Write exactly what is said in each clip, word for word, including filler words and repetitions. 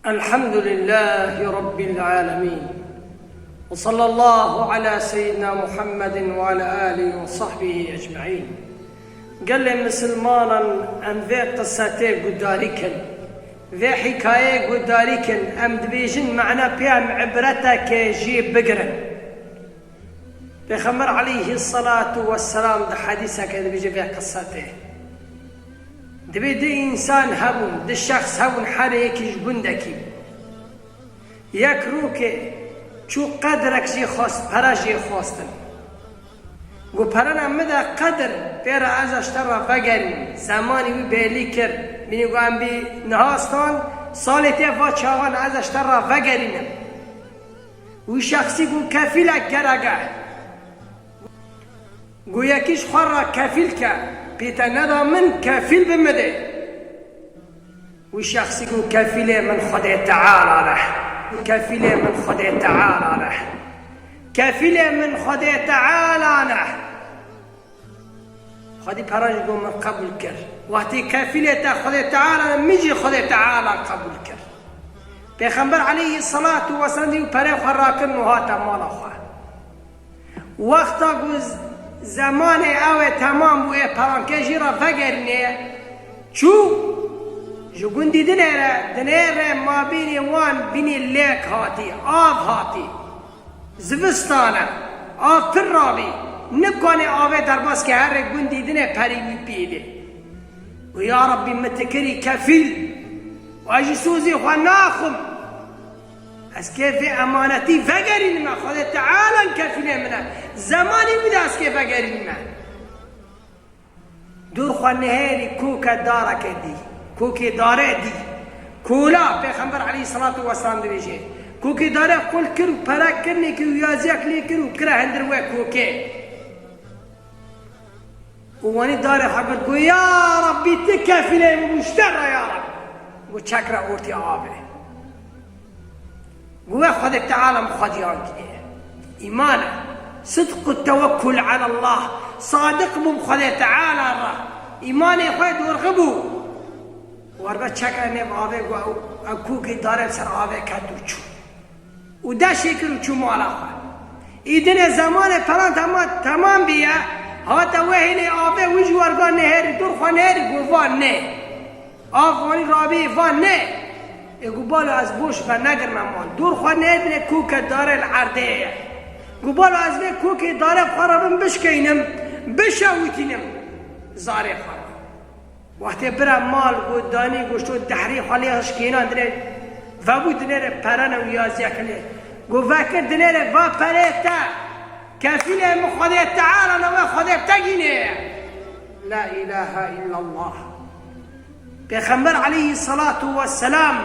الحمد لله رب العالمين. وصلى الله على سيدنا محمد وعلى آله وصحبه أجمعين. Gelê misilmanan em vê qisetê gudarî kin. Vê hîkayeyê gudarî kin. Em dibêjin mana pê em ibreteke jê bigirin. Pêxember aleyhî selatu weselam di hedîseke dibêje vê qisetê. Dibê du însan hebûn, du şexs hebûn, her yekî ji gundekî bû. Yek rokê çû qedirek jê xwest, pere jê xwestin. Got, perena min de qedir, pê re ez ji te re vegerînim. Zemanî wî bêlî kir. Bînî got, em bî niha stan, salê tê va çaxan ez ji te re vegerînim. Wî şexsî got, kefîlek gerek e. Got, yekî ji xwe re kefîl ke, pê te neda min, kefîl bi min de. Wî şexsî got, kefîlê min Xwedê Teala ne. Kefîlê min Xwedê Teala ne. Kefîlê min Xwedê Teala ne. Xwedî peran jî got, min qebûl kir. Wextê kefîlê te Xwedê Teala ne, min jî Xwedê Teala qebûl kir. Pêxember aleyhî selatu weselam dî û perê xwe rakirin û hate mala xwe. Wexta ku z-, zemanê ew ê temam bû, ê perankê jî re vegerînê, çû ji gundî dinêre, dinêre mabînê wan bînî lêk hatî, av hatî. Zivistan e, av pir rabî, nikanê avê derbas ke, herê gundî dinê perî wî pî dê. Û ya Rabbî, min ti kirî kefîl, û ez ji sozê xwe naxwim. Ez kê vê emanetî vegerînime, Xwedê Teala kefîlê min e. Zemanî wî de ez kê vegerînime. Dûr xwe nihêrî koke dareke dî. Kokê darê dî. Kola, Pêxember aleyhî selatu weselam dibêje. Kokê darê qul kir û pere kirinê kir û yaziyek lê kir û kire hindir wê kokê. Û wanî darê xwe girt, got, ya Rabbî, ti kefîlê min bû, ji te re ya Rabbî. Got, çek re ortê avê. Got, we Xwedê Teala min xwedî ankiye. Îman e. Sidq û tewekkul ala Allah. Sadiq bû bi Xwedê Teala re. Îmanê xwe dorxi bû. Werbe çeke nêv avê, got, ew, ew kokê darê ser avê ket û çû. Û deşê kir û çû mala xwe. Îdinê zemanê peran tema-, temam bîye, hate wê hêlê avê wî ji werga nehêrî, dûr xwe nehêrî, got, van nê. Av wanî rabî, van nê. Ê got, balo ez boş ve negirme mal. Dûr xwe nehêrî, koke darê li erdê ye. Got, balo ez vê kokê darê xwe re bin bişkeynim, bişewitînim zarê xwe re. Wextê bira mal got, danî, got, to dehrî xwe lê şikênan dinê, vebû dinêre perene û yaziyeke lê. Got, vekir dinêre va perê te. Kefîlê min Xwedê Teala ne, we Xwedê te gînê ye. La ilahe illallah. Pêxember aleyhî selatu weselam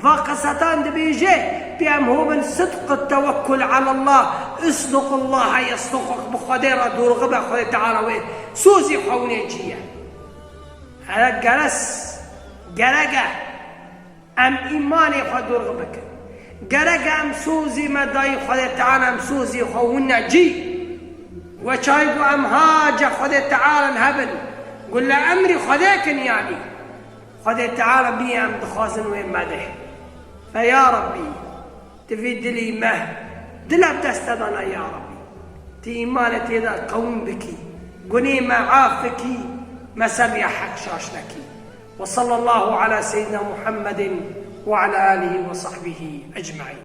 va qisetan dibêje, pê em hobin sidq û tewekkul ala Allah, isduqullaha yasduquk, bi Xwedê re dorxi be, Xwedê Teala wê sozê xwe winê cî ye. Here geres, gerek e em îmanê xwe dorx bikin. Gerek e em sozê me dayî Xwedê Teala, em sozê xwe winne cî. We çayî ku em hace Xwedê Teala hebin, ku li emrî Xwedê kin yanî. Xwedê Teala bî em dixwazin wê me de. Fe ya Rabbî, Tu vî dilî me, dila bi dest te dana ya Rabbî. Tu îmanê tê de qewim bikî. Gunê me af bikî, me ser rêya heq şaş nekî. Ve sallallahu ala seyyidina Muhammedin ve ala alihi ve sahbihi ecmaîn.